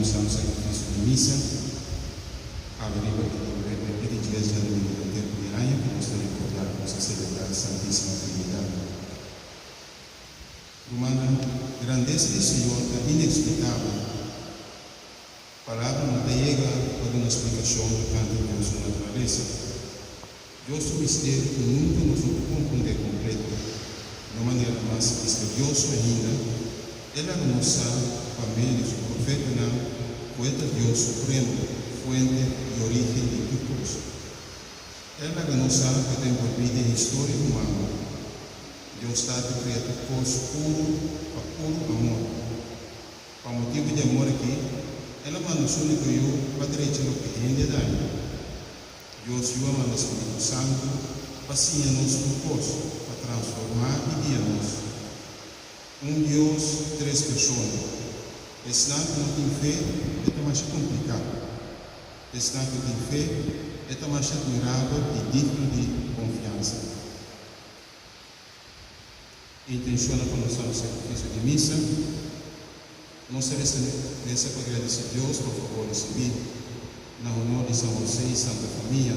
nos Santu Sakrifisio di Misa. Awe riba e di djes djadumingu den tempu di aña ku nos ta rekordá ku nos a selebrá Santísima Trinidat. Rumannan, grandesa di Señor ta ineksplikabel. Palabra no ta yega pa duna splikashon tokante Dios su naturalesa. Dios su misterio ku nunka nos no por komprondé kompleto. Na un manera mas misterioso ainda, E laga nos sa pa medio di su profetanan ku E ta Dios supremo, fuente i orígen di tur kos. E laga nos sa ku E ta enbolbí den historia humano. Dios Tata a krea tur kos puru pa puru amor. Pa motibu di amor aki, el a manda su úniko Yu pa drecha loke hende a daña. Dios Yu a manda Spiritu Santu pa siña nos tur kos, pa transformá i guia nos. Un Dios, tres persona. Esnan ku no tin fe, e ta masha kompliká. Esnan ku tin fe, e ta masha admirabel i digno di konfiansa. Intenshonnan pa nos santu sakrifisio di misa. Nos ta resa resa pa gradisí Dios pa fabor risibí. Na honor di San Hosé i Santa Famia.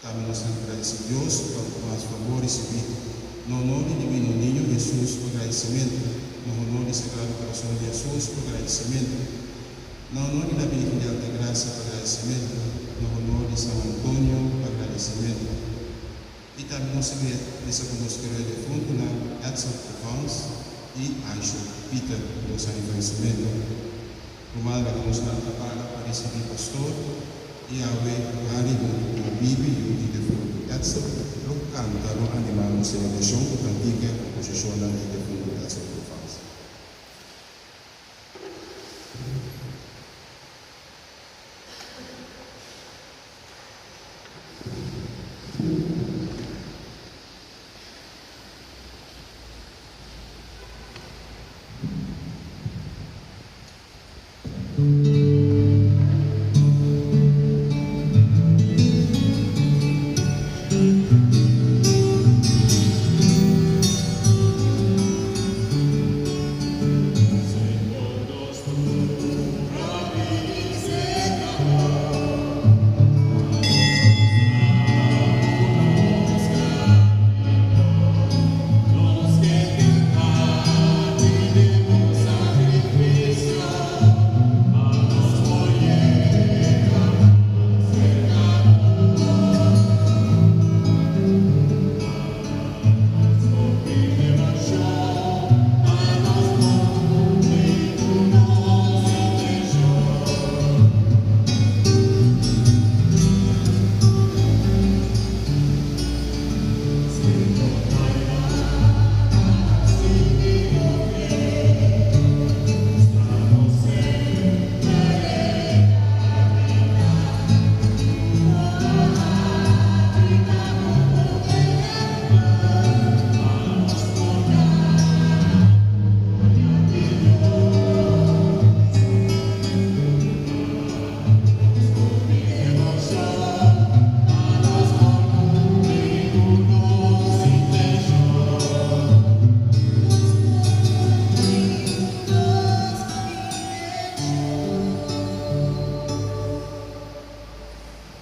Tambe nos ta gradisí Dios pa mas fabor risibí. Na honor di Divino Niño Hesus pa gradisimentu. Na honor di Sagrado Corazon di Hesus pa gradisimentu. Na honor di La Virgen di Altagracia pa gradisimentu. Na honor di San Antonio pa gradisimentu. I tambe nos a resa ku nos kerido defuntunan Edsel Provence i Ancho Pieter ku nos a falesimentu. Ruman laga nos lanta para pa risibí pastor i awe Harry huntu ku Bibi yu di defuntu Edsel lo kanta lo animá nos selebrashon ku kantika i komposishonnan di defuntu Edsel Provence.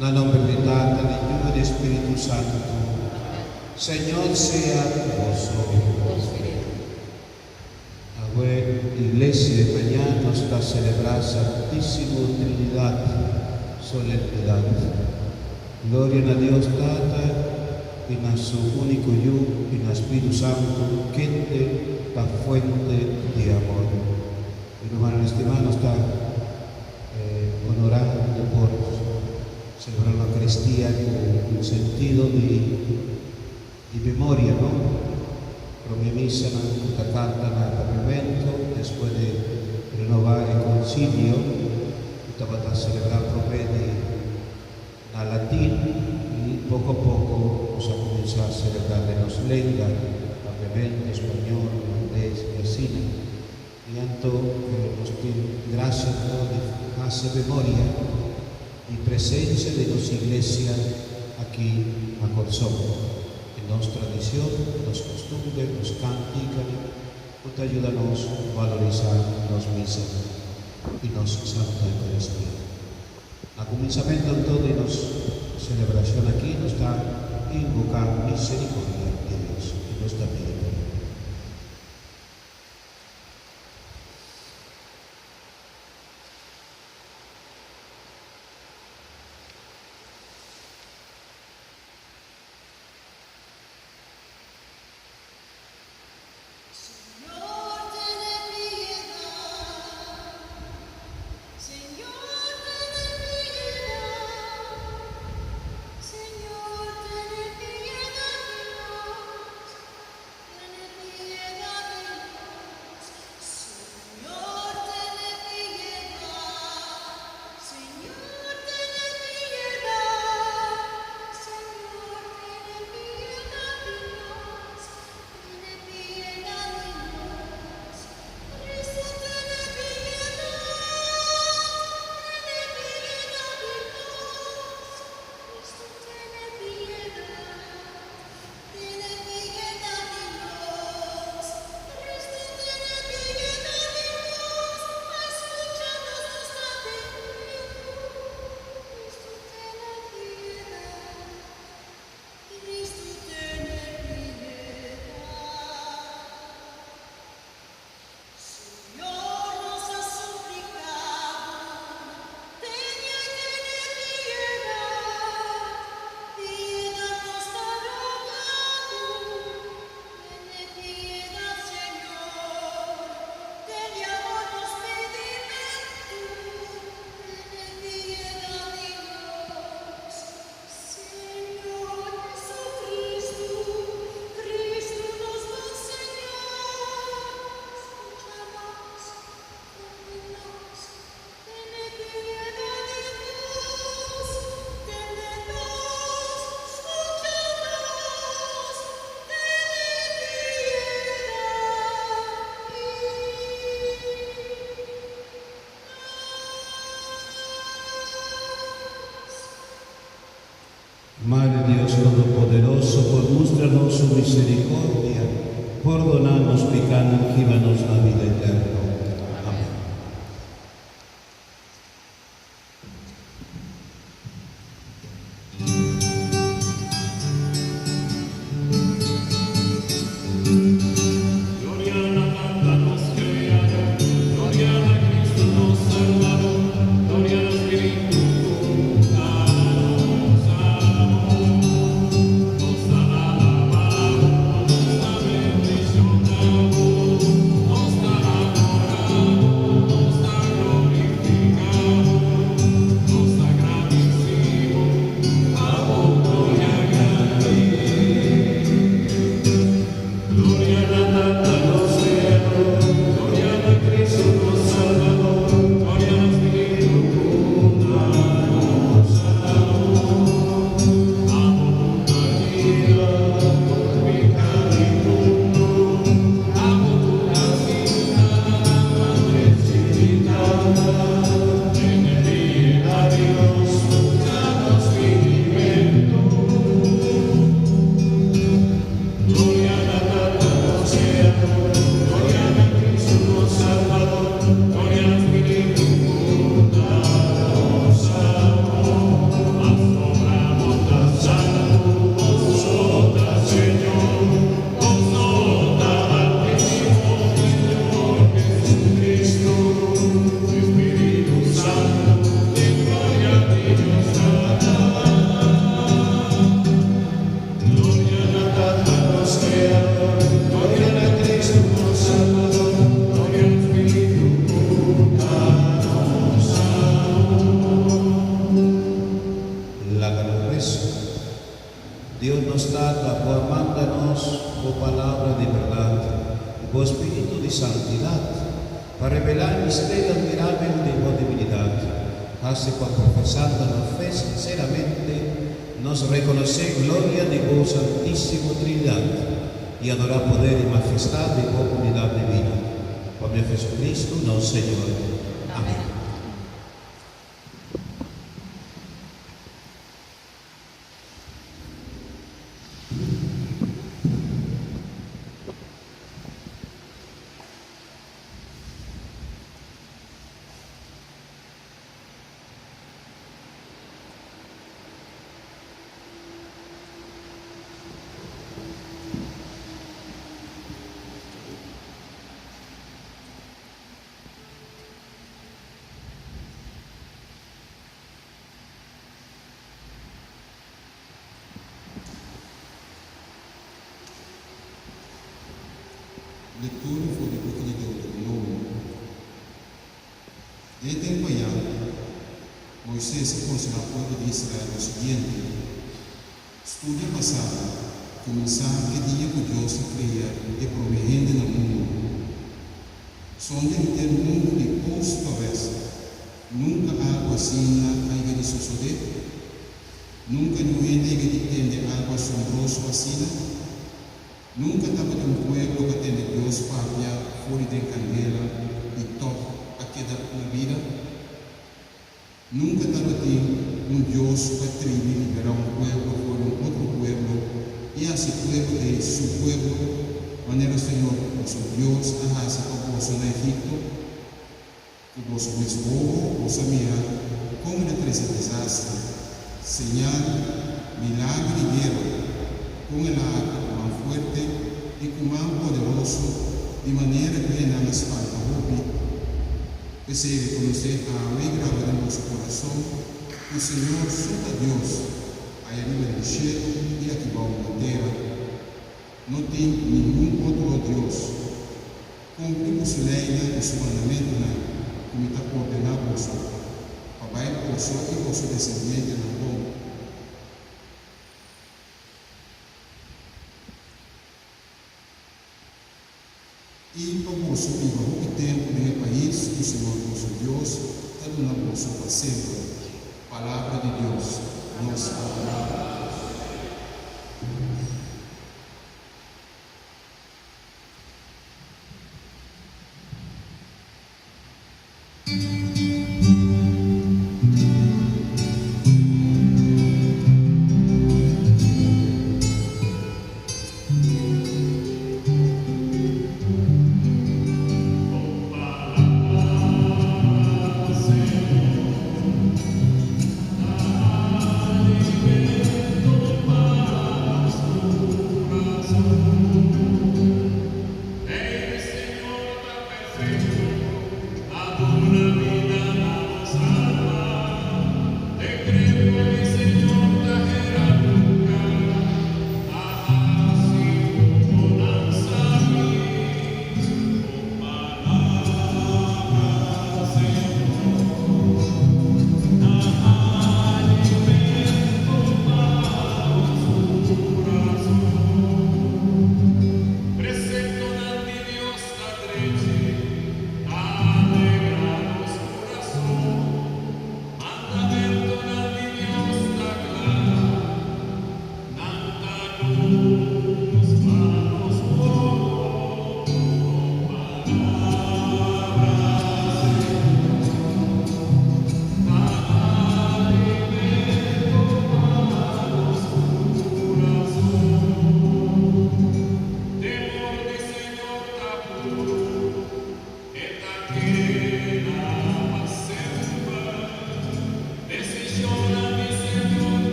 Na nomber di Tata, di Yu i di Spiritu Santu. Señor sea ku boso. Awe Iglesia e maña nos ta selebrá Santísimo Trinidad solemnidad. Gloria na Dios Tata i na su úniko Yu i na Spiritu Santu kende ta fuente di amor. Mi rumannan estimá nos ta honorá di por selebrá la Eucaristia ku un sentido di di memoria no. Prome misanan ku ta kanta na Papiamento despues di renobá e konsilio ku tabata selebrá prome di na latin i poko a poko nos a kuminsá selebrá den nos lenga, Papiamento, spañol, hulandes i asina. I anto nos tin grasia no di hasi memoria di presensia di nos Iglesia aki na Kòrsou, e nos tradishon, nos kostumber, nos kantikanan ku ta yuda nos valorisá nos misa. I nos Santa Eucaristia. Na kuminsamentu anto di nos selebrashon aki nos ta invoká miserikordia di Dios i nos ta pidi pordon. Señor, tene piedad. Señor, tene piedad. Señor, tene piedad di nos. Tene piedad di nos. Señor, tene piedad. Señor, tene piedad. Señor, tene piedad di nos. Tene piedad di nos. Cristo, tene piedad. Tene piedad di nos. Cristo, tene piedad. Tene piedad di nos. Cristo, tene piedad di nos. Escuchanos nuestra pedido. Cristo, tene piedad. Cristo, tene piedad. Señor, nos ta suplica Bo, tene tene piedad. Piedad nos ta roga Bo, tene piedad, Señor. Ten amor nos pedimento, tene piedad di nos. Señor Jesucristo, Cristo nos bon Señor, escuchanos, ténenos, tene piedad di nos, ténenos, escuchanos, tene piedad di nos. Madre Dios Todopoderoso, por mústranos su misericordia, pordonanos picando y gíbanos la vida eterna. Amén. Gloria na Tata nos Creador, gloria na Cristo nos Salvador, gloria na Spiritu danos amor. Nos ta alabá Bo, nos ta bendishoná Bo, nos ta adorá Bo, nos ta glorifiká Bo, nos ta gradisí Bo, pa Bo gloria grandi. Gloria na Tata nos Creador, gloria na Cristo nos Salvador, gloria na Spiritu danos amor. Abo ta guia tur piká di mundu, abo ta sinta na man drechi di Tata. Tene piedad Dios, skucha nos pidimentu. Gloria na Tata nos Creador, gloria na Cristo nos Salvador, gloria na Spiritu danos amor. Pasobra Bo ta santu, Bo ta Señor, Bo ta Altísimo, Señor Jesucristo, Spiritu Santu, den gloria di Dios Tata. Gloria na Tata nos Creador, gloria na Cristo nos Salvador, gloria na Spiritu danos amor. Laga nos resa. Dios nos Tata, Bo a manda nos Bo palabra di berdat i Bo Spiritu di santidat, pa revelá e misterio admirabel di Bo divinidat. Hasi pa profesando nos fe sinseramente, nos rekonosé gloria di Bo Santísimo Trinidat i adorá poder i mahestat di Bo unidat divino. Pa medio di Jesucristo, nos Señor. Amèn. Lektura for di buki di Deuteronomio. Den e tempu ayá, Moises a konsehá pueblo di Israel lo siguiente, Studia pasado, kuminsá e dia ku Dios a kria e promé hende na mundu. Sonde henter mundu di oost pa west, nunka algu asina a yega di sosodé. Nunka niun hende a yega di tende algu asombroso asina. Nunka tabatin un pueblo ku a tende Dios papia for di den kandela i tòg a keda na bida. Nunka tabatin un Dios ku a tribi liberá un pueblo for di un otro pueblo i hasi e pueblo ei su pueblo, manera Señor boso Dios a hasi pa boso na Egipto. Ku boso mes wowo boso a mira kon el a trese desastre, señal, milager i guera, kon el a aktua ku man fuerte i ku man poderoso di manera ku hendenan a spanta hopi. P'esei rekonosé awe i graba den boso kurason ku Señor so ta Dios, aya riba den shelu i aki bou na tera. No tin ningun otro Dios. Kumpli ku su leinan i su mandamentunan ku mi ta ordená boso, pa bai boso i boso desendientenan bon. I pa boso biba hopi tempu den e pais ku Señor boso Dios ta duna boso pa semper. Palabra di Dios. Nos ta adorá bo.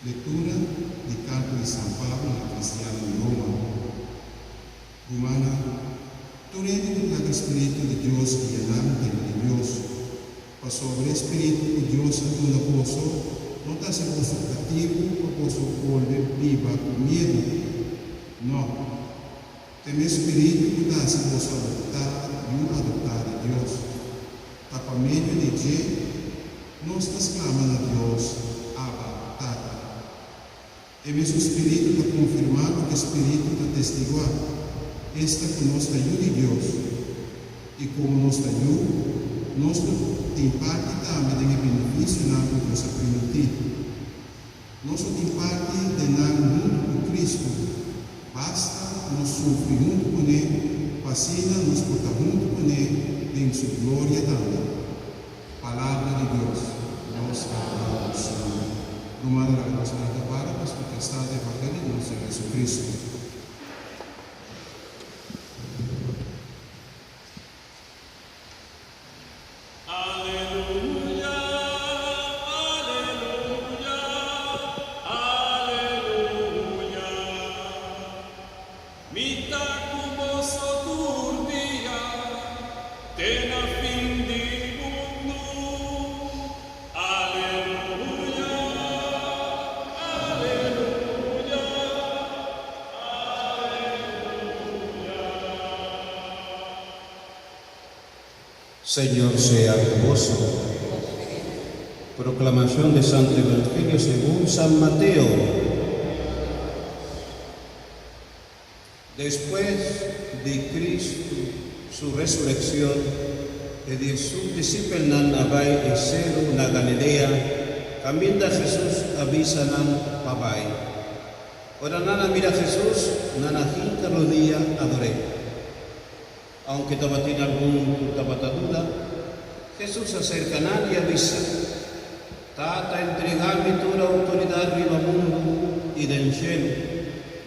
Lektura di karta di San Pablo na kristiannan di Roma. Rumannan, tur hende ku ta laga e spiritu di Dios guia nan ta yu di Dios. Pasobra e spiritu ku Dios a duna boso no ta hasi boso katibu pa boso bolbe biba ku miedu. Nò, ta e mes spiritu ku ta hasi boso adoptá yu adoptá di Dios. Ta pa medio di dje nos ta sklama na Dios, Abba, Tata. E mesun Spiritu ta konfirmá loke Spiritu ta testiguá, esta ku nos ta yu di Dios. I komo nos ta yu, nos lo tin parti tambe den e benefisionan ku Dios a primintí. Nos lo tin parti den nan huntu ku Kristu, basta ku nos sufri huntu kuné pa asina nos por ta huntu kuné den su gloria tambe. Palabra di Dios. Nos ta alabá bo, Señor. Rumannan, laga nos lanta para pa skucha Santu Evangelio di nos Señor Jesucristo. Aleluya, aleluya, aleluya. Mi ta ku boso tur dia, te na fin di mundu. Aleluya, aleluya, aleluya. Señor sea con vosotros. Proclamación de Santo Evangelio según San Mateo. Despues di Cristo su resureccion, e diesun disipelnan a bai e seru na Galilea, caminda Jesus a bisa nan pa bai. Ora nan a mira Jesus, nan a hinca rodia ador'é. Aunke tabatin algun ku tabata duda, Hesus a serka nan i a bisa, Tata a entregá mi tur outoridat riba mundu i den shelu.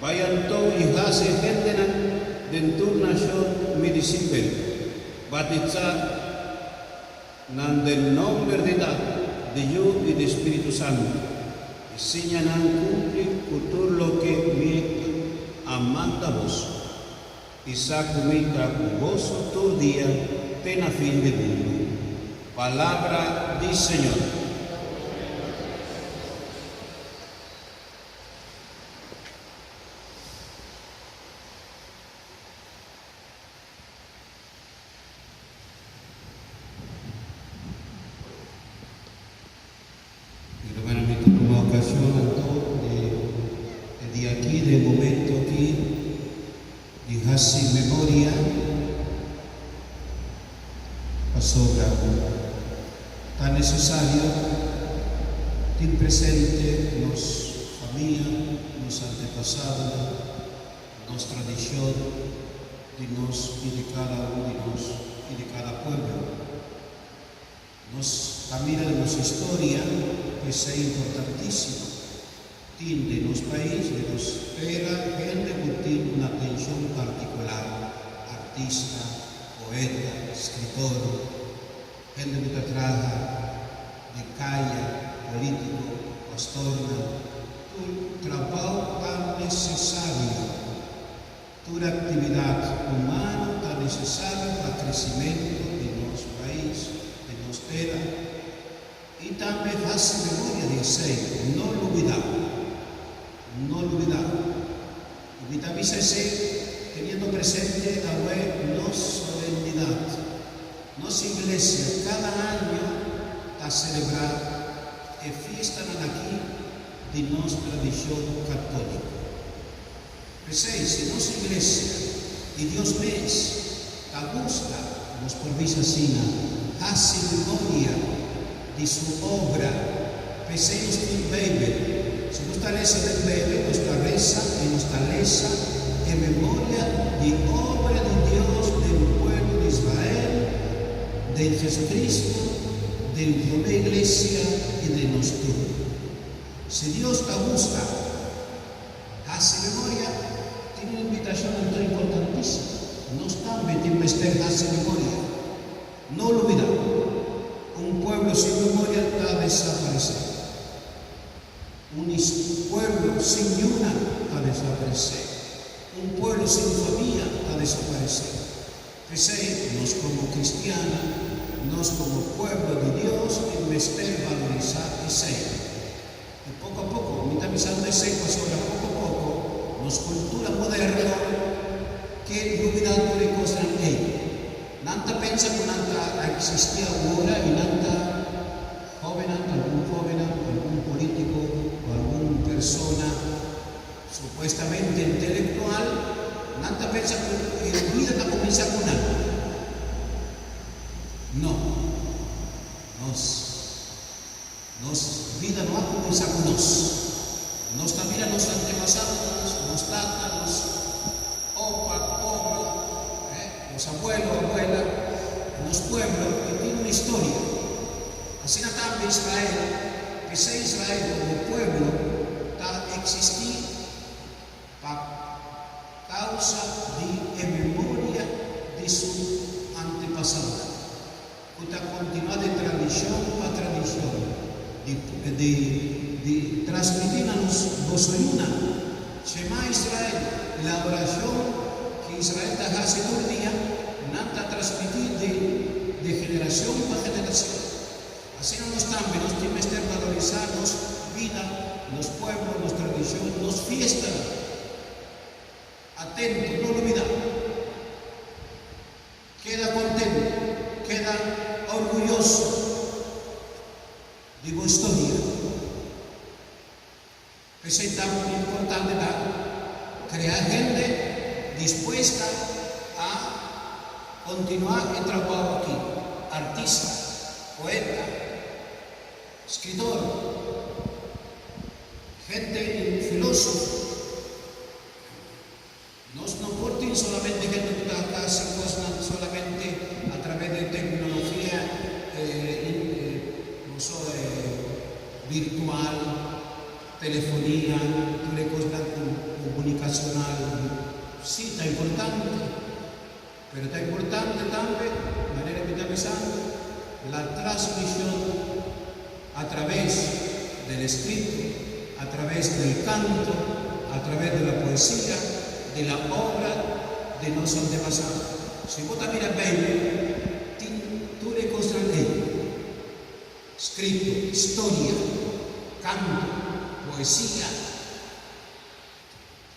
Bai anto i hasi e hendenan den tur nashon mi disipel. Batisá nan den nòmber di Tata, di Yu i di Spiritu Santu, i siña nan kumpli ku tur loke mi a manda boso. I sa ku mi ta ku boso tur dia te na fin di mundu. Palabra di Señor. Mi rumannan, mi ta tuma ocasion anto di e dia aki, den e momento aki, di haci memoria pasobra ta necesario tin presente nos famia, nos antepasadonan, nos tradicion di nos y di cada un di nos y di cada pueblo. Nos ta mira den nos historia ku esei importantísimo. Tin den nos pais, den nos tera, hende ku tin un atenshon partikular, artista, poeta, skritor, hende ku ta traha den kaya, polítiko, pastornan, tur trabou ta nesesario. Tur actividad humano ta necesario pa crecimento di nos pais, di nos tera. Y tambe haci memoria di esey, no lubida, no lubida. Y mi ta bisa esey teniendo presente awe nos solemnidad. Nos iglesia cada año ta celebra e fiestanan aki di nos tradicion catolico. P'esei, si nos iglesia i Dios mes ta gusta, nos por bisa asina, hasi memoria di su obra. P'esei nos tin Beibel. Si nos ta lesa den Beibel, nos ta resa i nos ta lesa e memoria di obra di Dios den pueblo di Israel, den Jesucristo, den promé iglesia i den nos tur. Si Dios ta gusta, Hasi memoria tin un invitashon anto importantísimo. Nos tambe tin mester hasi memoria. No lubidá, un pueblo sin memoria ta desaparesé. Un pueblo sin yunan ta desaparesé. Un pueblo sin famia ta desaparesé. P'esei, nos komo kristiannan, nos komo pueblo di Dios tin mester valorisá esei. I poko a poko, mi ta bisando esei pasobra poko a poko nos kultura moderno ke lubidá tur e kosnan ei. Nan ta pensa ku nan ta a eksistí awor i nan ta hóbennan, algun hóbennan, algun polítiko o algun persona. Supuestamente intelectual, nan ta pensa ku e bida ta kuminsá ku nan. No. Nos nos bida no a kuminsá ku nos. Nos ta mira nos antepasadonan, nos tata, nos opa, oma, nos abuelo, abuela, nos pueblo i tin un historia. Asina tambe Israel, p'esei Israel komo pueblo ta eksistí pa kausa di e memoria di su antepasadonan, ku ta kontinuá di tradishon pa tradishon di di di transmití na nos boso yunan. Shema Israel, la orashon ku Israel ta hasi tur dia, nan ta transmití di di generashon pa generashon. Asina nos tambe nos tin mester valorisá nos bida, nos pueblo, nos tradishon, nos fiestanan. Atento, no lubidá. Keda kontento, keda orguyoso di bo historia. P'esei ta importante ta krea hende dispuesta a kontinuá e trabou aki, artista, poeta, skridor, hende filósofo. Nos no por tin solamente hende ku ta hasi kosnan solamente a traves di teknologia virtual, telefonia, tur e kosnan komunikashonal. Sí, ta importante, pero ta importante tambe, manera mi ta bisando, la transmishon a traves del escrito, a traves del canto, a traves de la poesia, de la obra de nos antepasado. Si bo ta mira Beibel, tin tur e kosnan ei, scrito, historia, canto, poesia.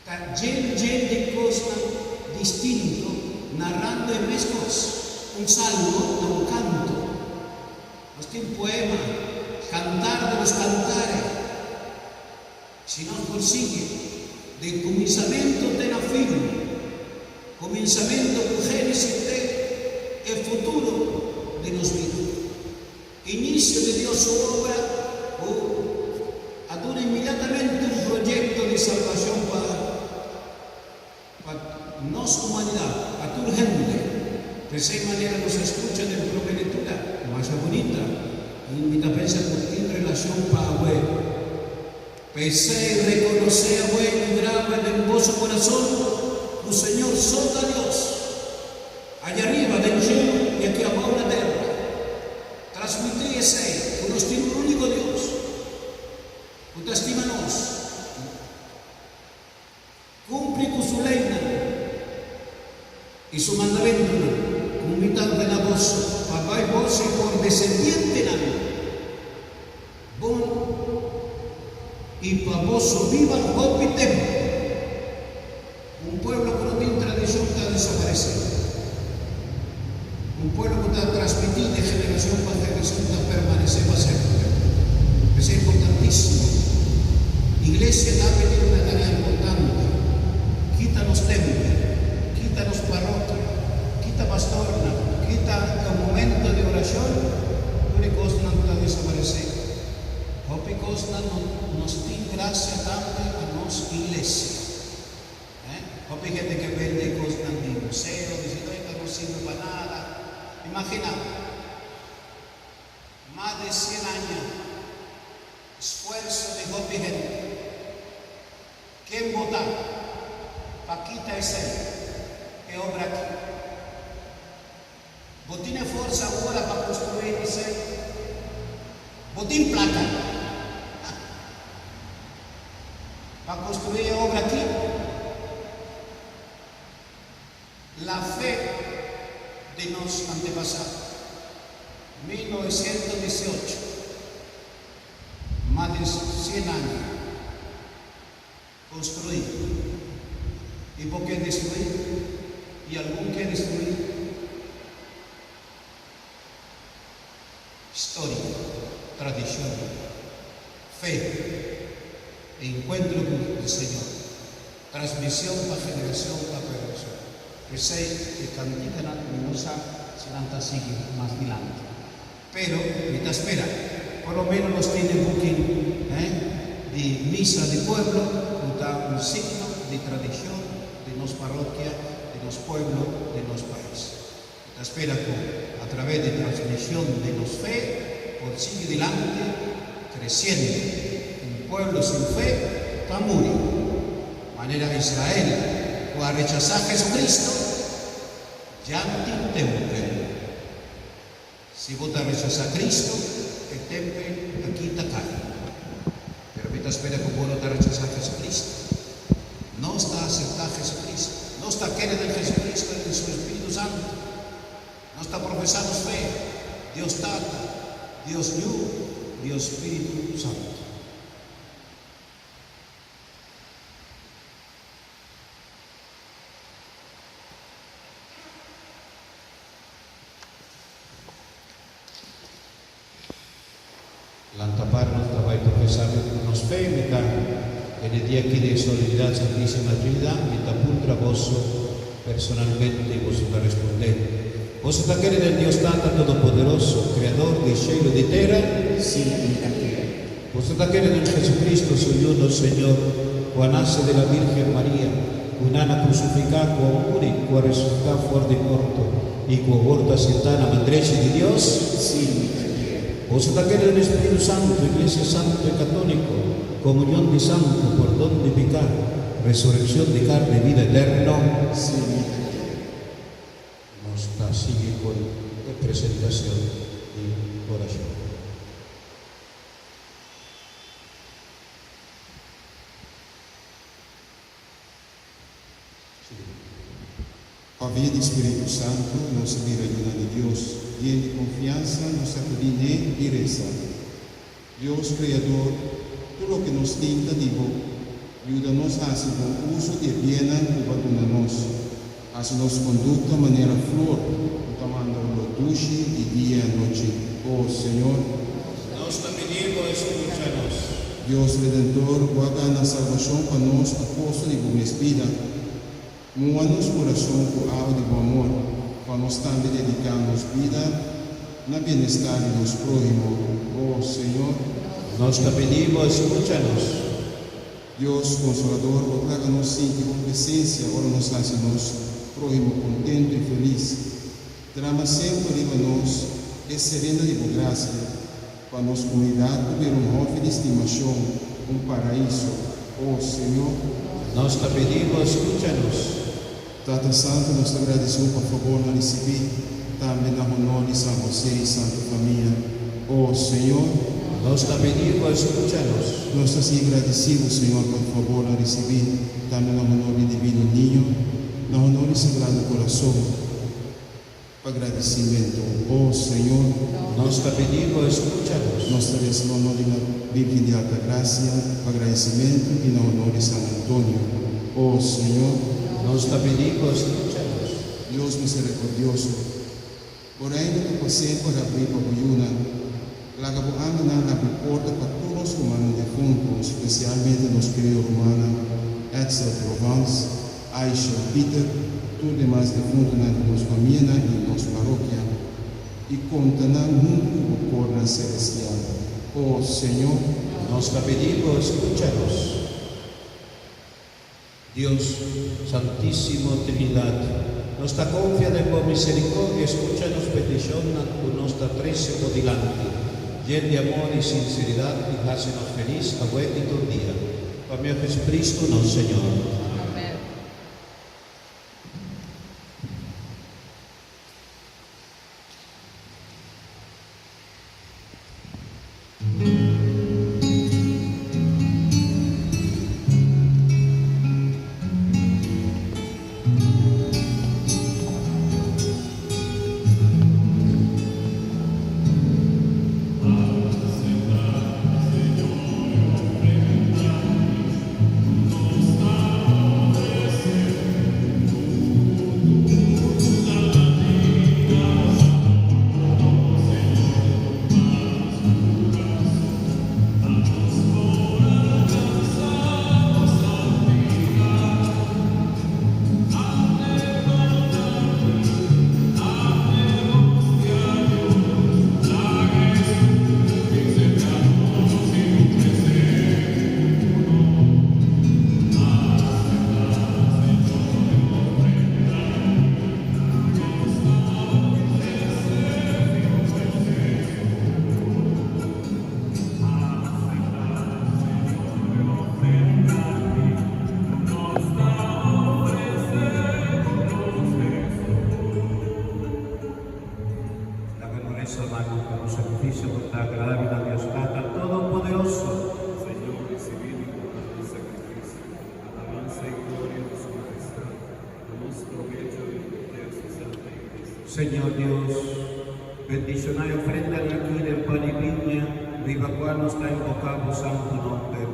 Ta jen jen di kosnan distinto narrando e mes kos. Un salmo ta un kanto. Nos tin poema, Cantar de los Cantares. Si nos por sigui den kuminsamentu te na fin, kuminsamentu ku Génesis te e futuro di nos bida. Inicio di Dios su obra cu a duna inmediatamente un proyecto di salbacion pa pa nos humanidad, pa tur hende. P'esey manera nos a scucha den prome lectura, masha bunita, y mi ta pensa cu tin relacion pa awe. P'esey reconoce awe y graba den boso corazon cu Señor so ta Dios. Allá riba den shelu i aki abou na tera. Transmití esei ku nos tin un úniko Dios ku ta stima nos, kumpli ku su leinan i su mandamentunan, ku mi ta ordena boso, pa bai boso i por desendientenan bon i pa boso biba hopi tempu. Un pueblo ku no tin tradishon ta desaparesé. Un pueblo ku ta transmití di generashon pa generashon ta permanesé pa semper. Esei importantísimo. Iglesia tambe tin una tarea importante. Kita nos tempel, kita nos parokia, kita pastornan, kita e momento di orashon, tur e kosnan ta desaparesé. Hopi kosnan no nos tin grasia tambe a nos iglesia. Eh? Hopi hende ke bende kosnan di museo, disi no esta no sirbe pa nada. Imagina, mas de cien aña esfuerso di hopi hende. Ken bo ta pa kita esei, e obra aki? Bo tin e forsa ora pa construi esei? Bo tin placa pa construi e obra aki? La fe di nos antepasado, 1918, mas di cien aña, Construí. I bo ke destruí? I algun ke destruí? Storia, tradishon, fe, e enkuentro ku di Señor. Transmishon pa generashon pa generashon. P'esei e kantikanan mi no sa si nan ta sigui mas dilanti. Pero mi ta spera por lo menos nos tin e buki di Misa di Pueblo ku ta un signo di tradishon di nos parokia, di nos pueblo, di nos pais. Mi ta spera ku a traves di transmishon di nos fe por sigui dilanti kresiendo. Un pueblo sin fe ta muri. Manera Israel ku a rechasá Jesucristo, ya no tin tempel. Si bo ta rechasá Cristo, e tempel aki ta kai. Pero mi ta spera ku bo no ta rechasá Jesucristo. Nos ta aseptá Jesucristo. Nos ta kere den Jesucristo i den Su Espíritu Santu. Nos ta profesá nos fe, Dios Tata, Dios Yu, Dios Spiritu Santu. Lanta par nos ta bai profesá ku nos fe, mi ta en e dia aki di e Solemnidad Santísima Trinidad, mi ta puntra boso personalmente i boso ta respondé. Boso ta kere den Dios Tata Todopoderoso, Kreador di shelu i di tera? Sí, mi ta kere. Boso ta kere den Jesucristo, su Yu, nos Señor, ku a nase di la Virgen Maria, ku nan a krusifiká, ku a muri, ku a resusitá for di morto, i ku awor ta sintá na man drechi di Dios? Sí, mi ta kere. Boso ta kere den Spiritu Santu, Iglesia Santu i Katóliko, komunion di santu, pordon di piká, resurekshon di karni i bida eterno? Sí, mi ta kere. Nos ta sigui ku e presentashon di orashon. Pa via di Spiritu Santu nos a bira yunan di Dios, yen di konfiansa nos ta akudí n'E i resa. Dios Kreador, tur loke nos tin ta di Bo. Yuda nos hasi bon uso di e biennan ku Bo a duna nos. Hasi nos kondukta manera flor ku ta manda oló dushi di dia i anochi. O Señor. Nos ta pidi Bo, eskucha nos. Dios Redentor, Bo a gana salbashon pa nos a kosto di Bo mes bida. Muha nos kurason ku awa di Bo amor, pa nos tambe dediká nos bida na bienestar di nos próhimo. O Señor. Nos ta pidi Bo, skucha nos. Dios Konsolador, Bo ta laga nos sinti Bo presensia ora nos hasi nos próhimo kontentu i felis. Drama semper riba nos e serena di Bo grasia, pa nos komunidat por bira un hòfi di stimashon, un paraiso. O Señor. Nos ta pidi Bo, skucha nos. Tata Santu, nos ta gradisí Bo pa fabornan risibí, tambe na honor di San Hosé i Santa Famia. O Señor. Nos ta pidi Bo, skucha nos. Nos ta sigui gradisí Bo, Señor, pa fabornan risibí, tambe na honor di Divino Niño, na honor di Sagrado Corazon. Pa gradisimentu, o Señor. Nos ta pidi Bo, escucha nos. Nos ta resa na honor di la Virgen di Altagracia, pa gradisimentu i na honor di San Antonio, o Señor. Nos ta pidi Bo, escucha nos. Dios misericordioso, Bo reino ta pa semper habrí pa Bo yunan. Laga Bo angelnan habri porta pa tur nos rumannan defuntu, spesialmente nos kerido rumannan Edsel Provence, Aisha, Peter, tur demas defuntunan di nos famianan i nos parokia, i konta nan huntu ku bo kornan selestial. O Señor! Nos ta pidi bo, skucha nos. Dios, Santísimo Trinidad, nos ta konfia den bo miserikordia, skucha nos petishonnan ku nos ta trese bo dilanti, yen di amor i sinseridat, i hasi nos felis awe i tur dia. Pa medio Jesucristo nos Señor. Amen. Señor Dios, bendishoná e ofrenda di aki den pan i biña, riba kua nos ta invoká bo santu nòmber.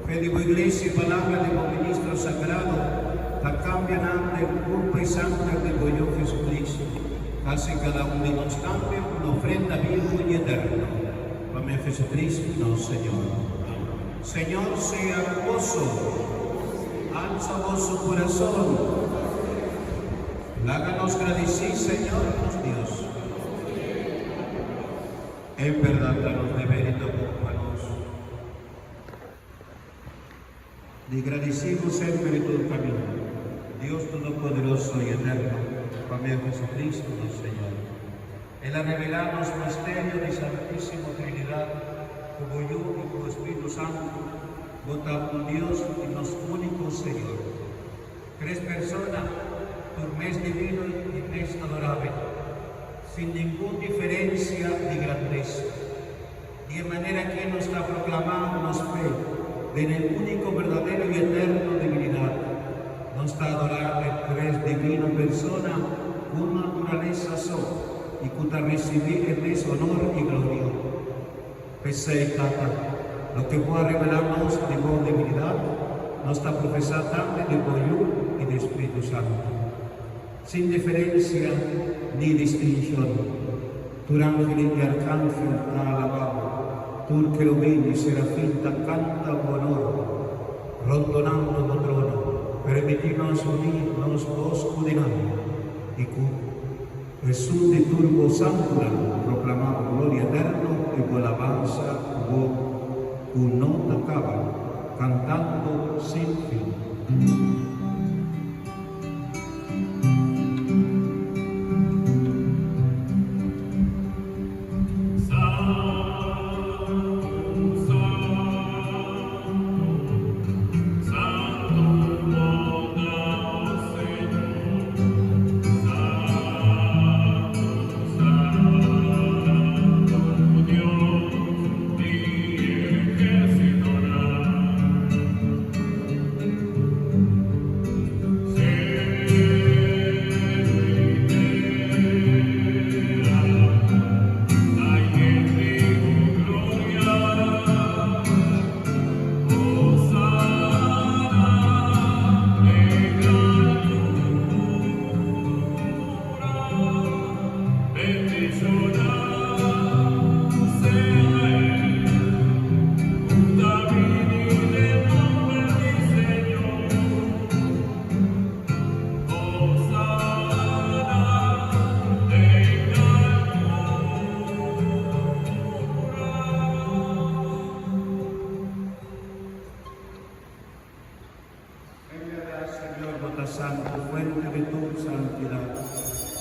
Fe di bo Iglesia i palabra di bo ministro sagrado ta kambia nan den kurpa i sanger di bo Yu Jesucristo. Hasi kada un di nos tambe un ofrenda bibu i eterno. Pa medio Jesucristo nos Señor. Señor sea ku boso. Alsa boso kurason. Laga nos gradisí Señor nos Dios. En bèrdat ta nos deber i ta bon pa nos di gradisí bo semper i tur kaminda, Dios Todopoderoso i Eterno, pa medio Jesucristo nos Señor. El a revelá nos misterio di Santísimo Trinidat ku bo Yu i ku bo Spiritu Santu, bo ta un Dios i nos úniko Señor. Tres persona, tur mes divino i mes adorabel, sin ningun diferensia di grandesa. Di e manera akí nos ta proklamá nos fe den e úniko berdadero i eterno Divinidat. Nos ta adorá e tres divino persona ku un naturalesa so i ku ta risibí e mes honor i gloria. P'esei, Tata, loke Bo a revelá nos di Bo divinidat, nos ta profesá tambe di Bo Yu i di Spiritu Santu, sin diferensia ni distinshon. Tur angel i arkangel ta alabá Bo, tur kerubin i serafin ta kanta Bo onor, rondonando Bo trono. Permití nos uní nos bos ku di nan i ku. Esun di tur bo santunan proklamá bo gloria eterno i bo alabansa ku bo ku no ta kaba, kantando sin fin. En bèrdat, Señor, bo ta santu, fuente di tur santidat.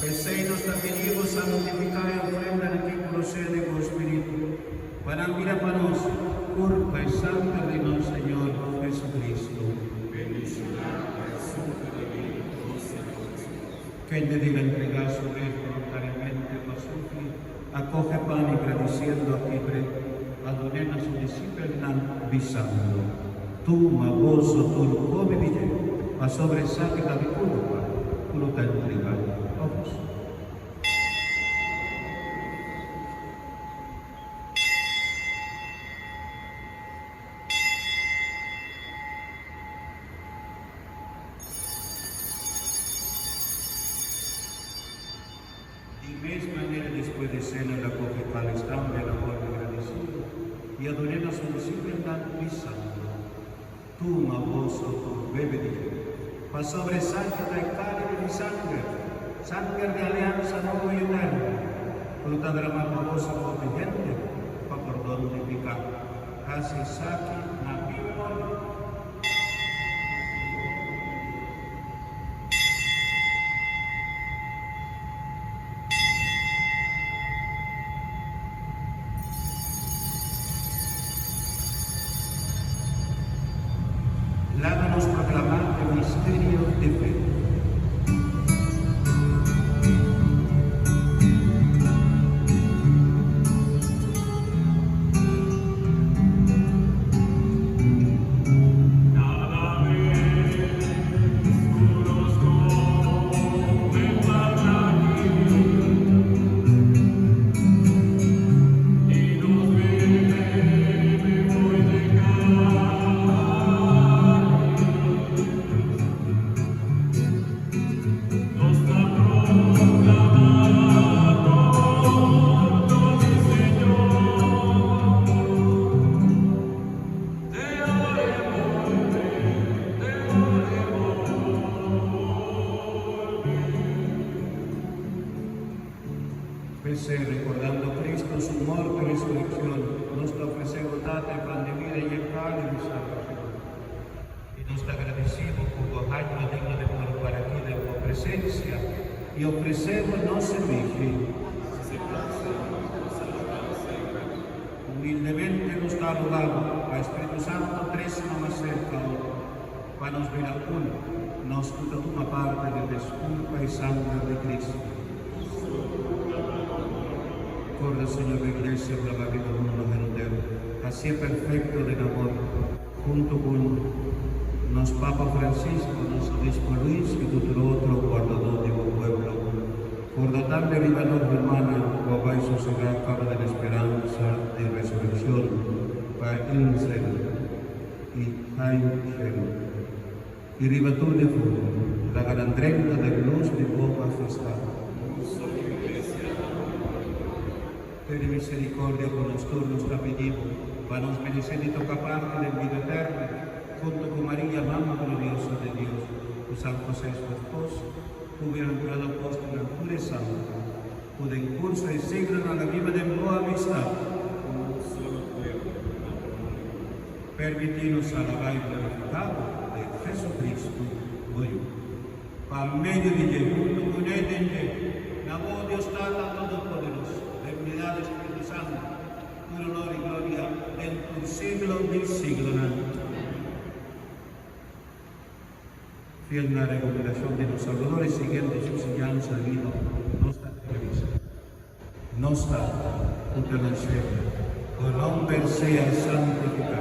P'esei nos ta pidi bo santifiká e ofrendanan ki prosede bo Spiritu, pa nan bira pa nos kurpa i sanger di nos Señor Jesucristo. Kende di la entregá su mes voluntariamente pa sufri, a kohe pan i gradisiendo a kibr'é, a dun'é na su disipelnan, bisando, Tuma, boso tur kome di dje, pasobra esaki ta mi kurpa, ku lo ta entregá pa boso. Di mes manera despues di sena el a kohe palis tambe, el a wòrdu gradisido i a dun'é na su disipelnan, bisando, Tuma boso tur bebe di dje, pasobra esaki ta e kali di mi sanger, sanger di aliansa nobo i eterno, ku lo ta dramá pa boso i pa hopi hende pa pordon di piká. Hasi esaki na mi memoria. Laga nos proclamá e misterio di fe. P'esei, rekordando Kristu su morto i resurekshon, nos ta ofresé bo Tata e pan di bida i e kali di salbashon. I nos ta gradisí bo ku bo haña digno di por para aki den bo presensia i ofresé bo nos sirbishi. Humildemente nos ta rogá bo pa e Spiritu Santu trese nos mas serka otro, pa nos bira un, nos ku ta tuma parti den e kurpa i sanger di Kristu. Corda, Señor, bo Iglesia plagá riba mundo henter, hacié perfecto den amor, hunto cu nos Papa Francisco, nos Obispo Luis y cu tur otro guardador di bo pueblo. Corda tambe riba nos rumannan cu a bay sosegá caba den esperanza di resureccion, pa Insel y Jaime. I riba tur defuntu, laga nan drenta den lus di bo majestad. Tene misericordia ku nos tur, nos ta pidi bo, pa nos meresé di toka parti den bida eterno, hunto ku Maria, Mama gloriosa di Dios, ku San José su esposo, ku bienaventurado apóstolnan tur e santunan, ku den curso e siglonan a biba den bo amistad. Un solo pueblo, amor único. Permití nos alabá i glorifiká bo den Jesucristo, bo Yu. Pa medio di dje, huntu ku ne den dje, na bo, Dios Tata Todopoderoso, den unidat di Spiritu Santu, tur honor i gloria den tur siglo di siglonan. Fiel na rekomendashon di nos Salbador i siguiendo su siñansa divino, nos ta revisa. Nos Tata, ku ta na shelu, bo nomber sea santifiká,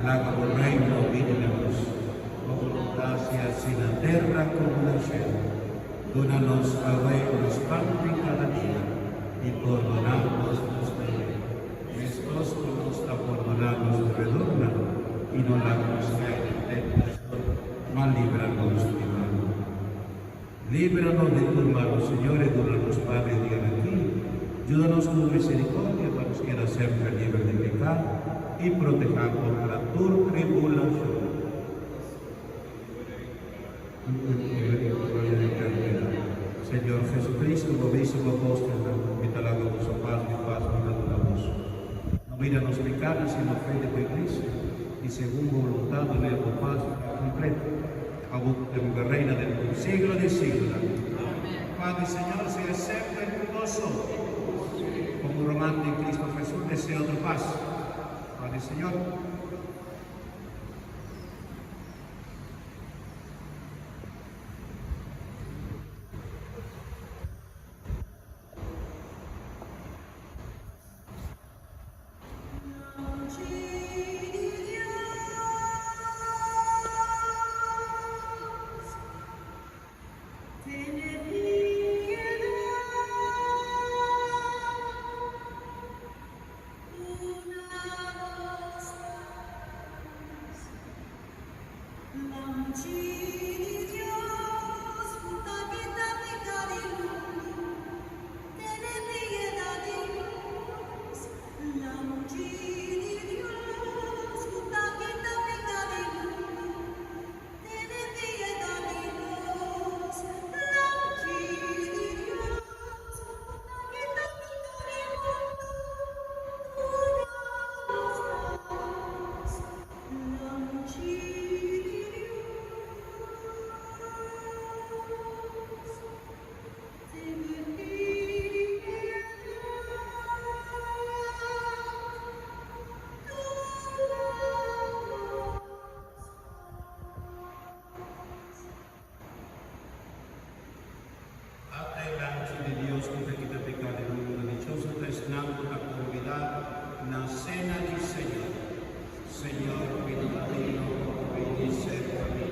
laga bo reino bini na nos, bo boluntat sea hasi na tera komo na shelu. Duna nos awe nos pan di kada dia, i pordoná nos nos debe, meskos ku nos ta pordoná nos debedornan, i no laga nos kai den tentashon, ma libra nos di malu. Líbranos di tur malu, Señor, i duna nos pas e dia aki. Yuda nos ku bo misericordia pa nos keda semper liber di pecá i protehá kontra tur tribulashon. Señor Jesucristo, bo bisa bo apóstelnan, Mi ta laga boso pas, mi pas mi ta duna boso. No mira nos pecánan, sino fe di bo Iglesia, i segun bo boluntad dun'é bo pas kompleto. Abo ku ta biba reina den tur siglo di siglonan. Paz di Señor sea semper ku boso. Komo ruman den Cristo Jesús deseo tur paz. Paz di Señor. Ata e Lamchi di Dios ku ta kita piká di mundu. Dichoso ta esnan ku ta kombidá na sena di Señor. Señor, mi no ta digno pa bo bini serka mi,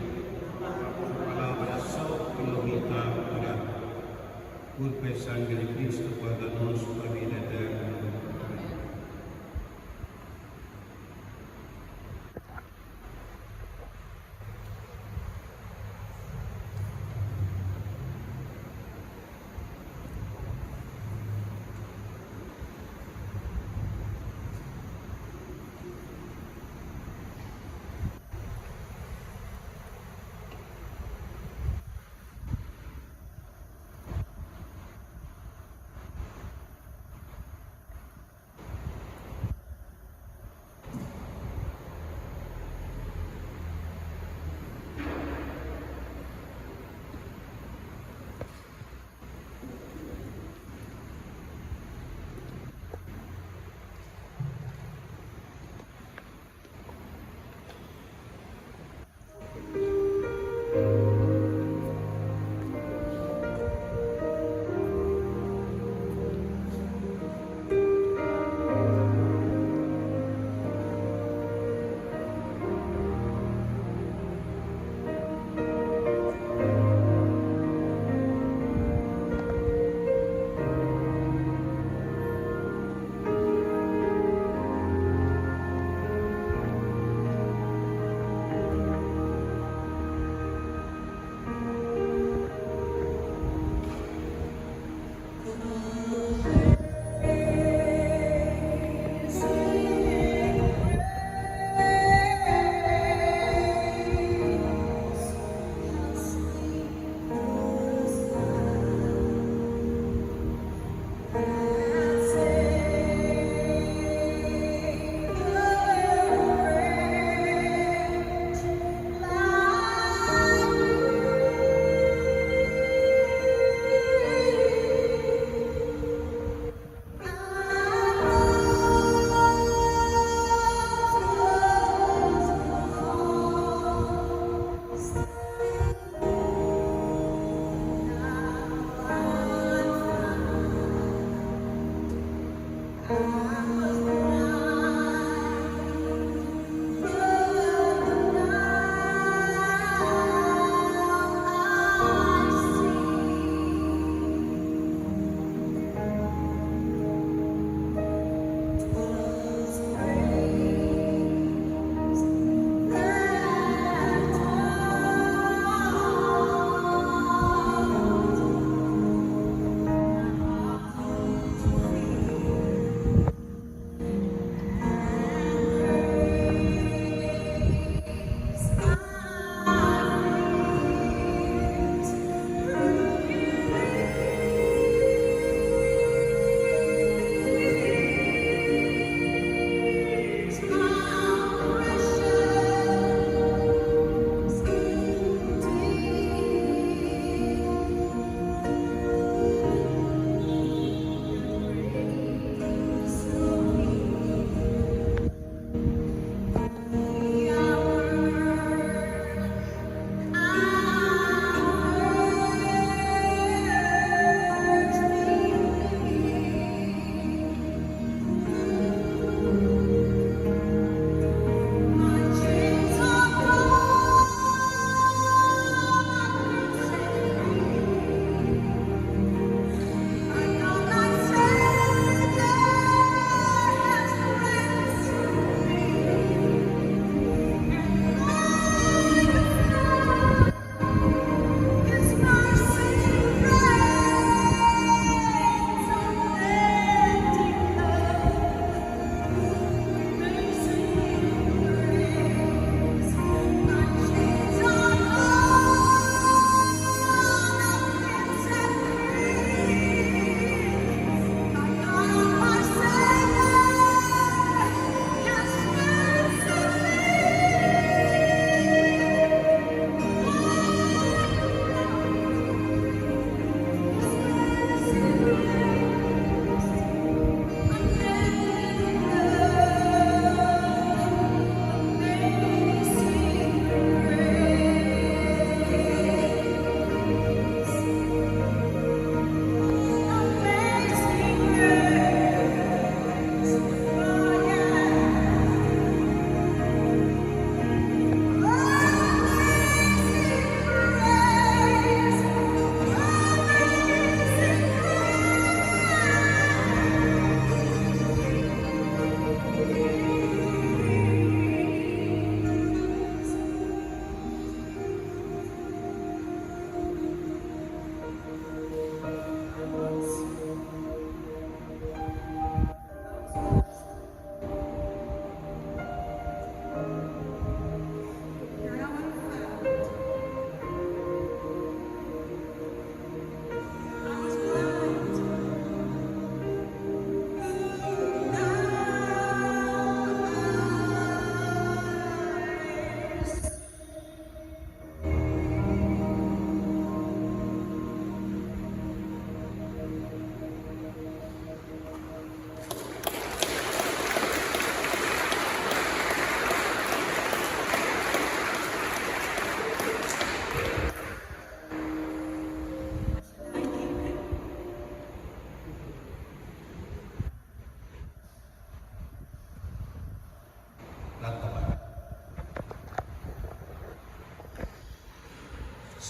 ma ku un palabra so i lo mi ta kurá. Kurpa i sanger di Kristu guarda nos pa bida eterno. Amèn.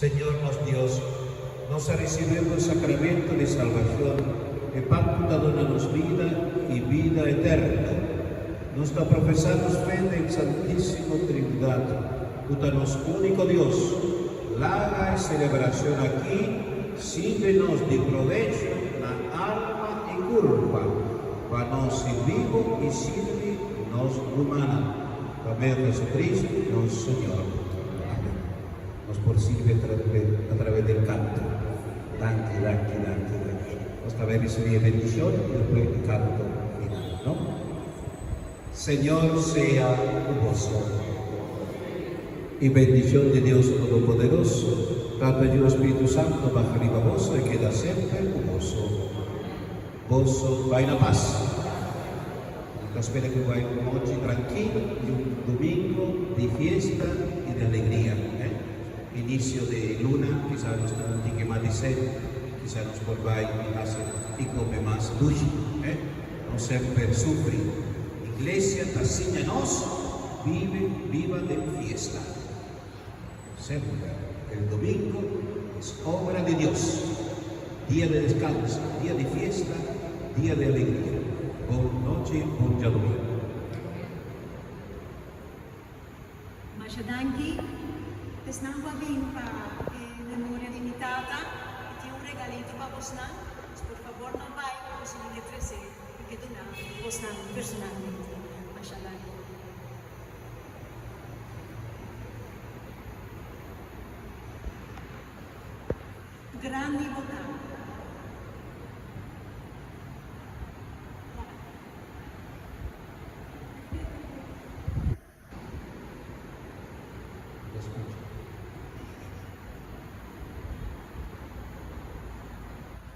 Señor nos Dios, nos a risibí bo sacramento di salbacion, e pan cu ta duna nos bida y bida eterno. Nos ta profesa nos fe den Santisimo Trinidad, cu ta nos unico Dios. Laga e celebracion aki sirbi nos di probecho na alma y curpa, pa nos sirbi bo y sirbi nos rumannan. Pa medio di Jesucristo nos Señor. Amén. Nos por sirbi a traves del canto. Danki, danki, danki, danki. Nos ta bay ricibi e bendicion y despues e canto final, no? Señor sea cu boso. Y bendicion di Dios Todopoderoso, Tata, Yu, Spiritu Santo baha riba boso y keda semper cu boso. Boso bay na paz. Mi ta spera cu bay un nochi trankil y un domingo di fiesta y di alegria. Inicio di luna kisa nos tin un tiki mas di sed, kisa nos por bay y haci y come mas dushi. No semper sufri. Iglesia ta siña nos bibe biba den fiesta. Semper el domingo es obra di Dios, dia di descanso, dia di fiesta, dia di alegria. Bon nochi, bon djadomingo. Masha danki esnan ku a bin pa e memoria di mi tata. Mi tin un regalito pa bosnan. Pues por fabor no bai ku boso mi ke trese, mi ke duna bosnan personalmente. Masha danki. Grandi bo ta.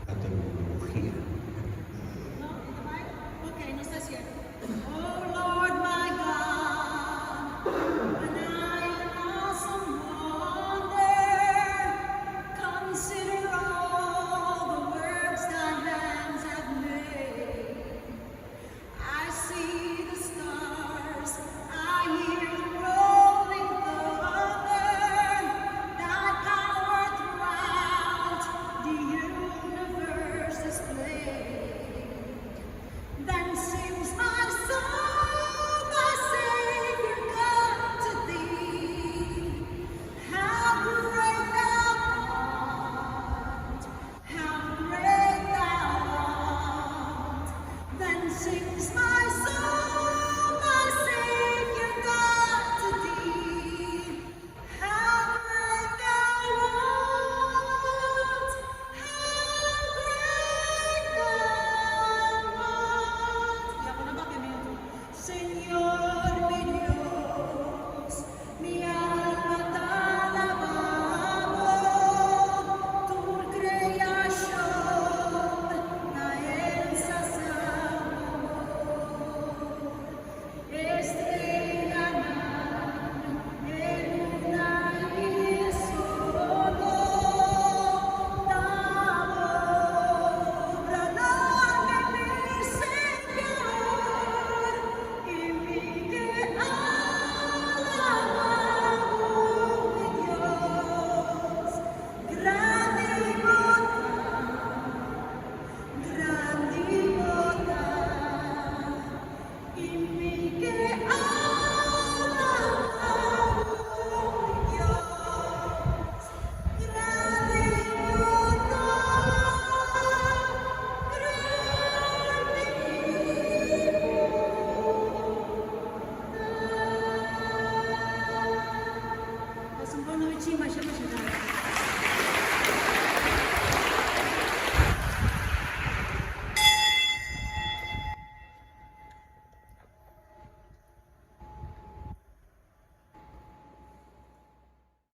La terminologia.